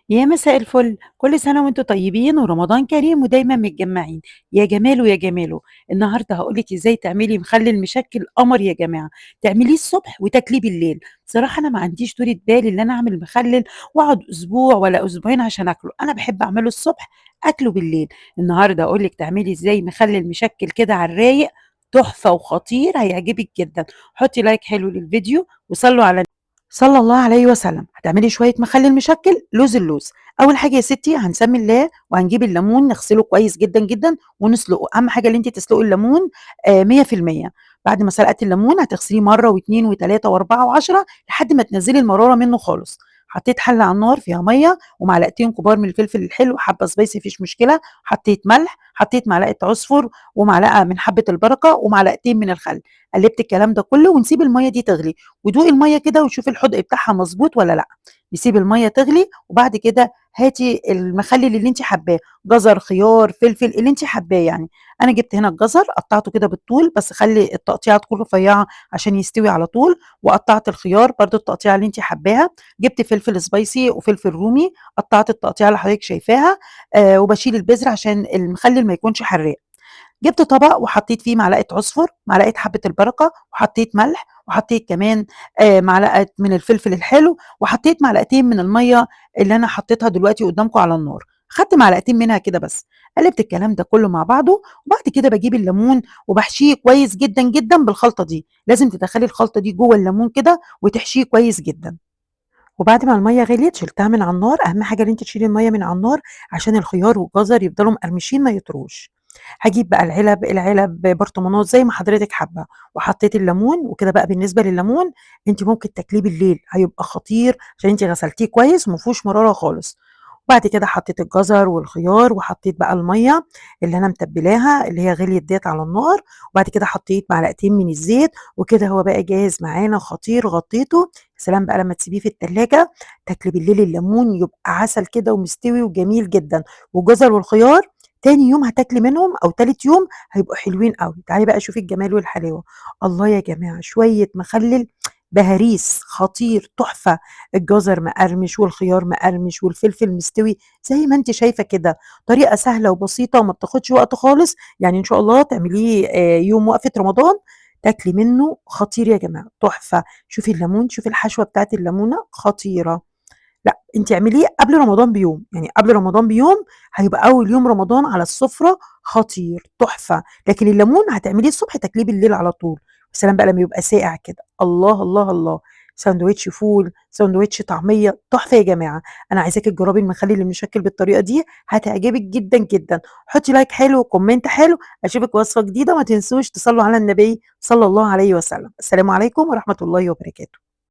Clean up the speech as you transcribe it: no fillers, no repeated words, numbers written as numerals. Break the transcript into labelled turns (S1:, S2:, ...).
S1: يا مساء الفل، كل سنة وأنتم طيبين ورمضان كريم ودايمًا متجمعين. يا جماله يا جماله. النهارده هاقول لِك إزاي تعملي مخلل مشكل قمر يا جماعة، تعمليه الصبح وتاكليه بالليل. بصراحة أنا ما عنديش طولة بال إن أنا أعمل مخلل وأقعد أسبوع ولا أسبوعين عشان آكله، أنا باحب أعمله الصبح آكله بالليل. النهارده هاقول لِك تعملي إزاي مخلل مشكل كده على الرايق، تحفة وخطير هيعجبِك جدًا. حطي like حلو للفيديو وصلوا على صلى الله عليه وسلم. هتعملي شوية مخلل مشكل لوز اللوز. اول حاجة يا ستي هنسمي الله وهنجيب الليمون نغسله كويس جدا جدا ونسلقه. اهم حاجة ان انت تسلقي الليمون 100%. بعد ما سلقتي الليمون هتغسليه مرة واثنين وثلاثة واربعة وعشرة لحد ما تنزلي المرارة منه خالص. حطيت حله على النار فيها مية ومعلقتين كبار من الفلفل الحلو، حبه spicy مفيش مشكلة، حطيت ملح، حطيت معلقه عصفر ومعلقة من حبه البركة ومعلقتين من الخل. قلبت الكلام ده كله ونسيب المية دي تغلي، ودوقي المية كده وشوفي الحدق بتاعها مظبوط ولا لا. نسيب المية تغلي وبعد كده هاتي المخلل اللي انت حباه، جزر، خيار، فلفل، اللي انت حباه يعني. انا جبت هنا الجزر قطعته كده بالطول، بس خلي التقطيعه تكون رفيعة عشان يستوي على طول، وقطعت الخيار برده التقطيعه اللي انت حباها. جبت فلفل spicy وفلفل رومي، قطعت التقطيعه اللي حضرتك شايفاها، وبشيل البذر عشان المخلل ما يكونش حراق. جبت طبق وحطيت فيه معلقه عصفر، معلقه حبه البركة، وحطيت ملح، وحطيت كمان معلقه من الفلفل الحلو، وحطيت معلقتين من المية اللي انا حطيتها دلوقتي قدامكم على النار. خدت معلقتين منها كده بس. قلبت الكلام ده كله مع بعضه، وبعد كده بجيب الليمون وبحشيه كويس جدا جدا بالخلطه دي. لازم تدخلي الخلطة دي جوه الليمون كده وتحشيه كويس جدا. وبعد ما المية غليت شلتها من على النار. اهم حاجة ان انت تشيلي المية من على النار عشان الخيار والجزر يفضلوا مقرمشين ما يطروش. هجيب بقى العلب برطمانات زي ما حضرتك حابة، وحطيت الليمون وكده. بقى بالنسبة لليمون انت ممكن تاكليه بالليل، هيبقى خطير عشان انت غسلتيه كويس وما فيهوش مرارة خالص. وبعد كده حطيت الجزر والخيار، وحطيت بقى المية اللي انا متبلاها اللي هي غليت ديت على النار، وبعد كده حطيت معلقتين من الزيت وكده. هو بقى جاهز معانا خطير. غطيته. سلام بقى لما تسيبيه في التلاجة تاكلي بالليل الليمون يبقى عسل كده ومستوي وجميل جدا. والجزر والخيار تاني يوم هتاكلي منهم او تالت يوم هيبقوا حلوين قوي. تعالي بقى شوفي الجمال والحلاوه. الله يا جماعة، شوية مخلل بهاريس خطير تحفة. الجزر مقرمش والخيار مقرمش والفلفل مستوي زي ما انت شايفه كده. طريقه سهلة وبسيطة وما بتاخدش وقت خالص، يعني ان شاء الله تعمليه يوم وقفه رمضان تاكلي منه. خطير يا جماعة، تحفة. شوفي الليمون، شوفي الحشوه بتاعت الليمونه خطيرة. لا انت اعمليه قبل رمضان بيوم، يعني قبل رمضان بيوم هيبقى اول يوم رمضان على السفرة خطير تحفة. لكن الليمون هتعمليه الصبح تاكليه بالليل على طول. وسلام بقى لما يبقى ساقع كده، الله الله الله. ساندوتش فول، ساندوتش طعميه، تحفة يا جماعة. انا عايزاكي تجربي المخلل المشكل بالطريقة دي، هتعجبك جدا جدا. حطي like حلو و comment حلو. اشوفك وصفه جديدة، وما تنسوش تصلوا على النبي صلى الله عليه وسلم. السلام عليكم ورحمة الله وبركاته.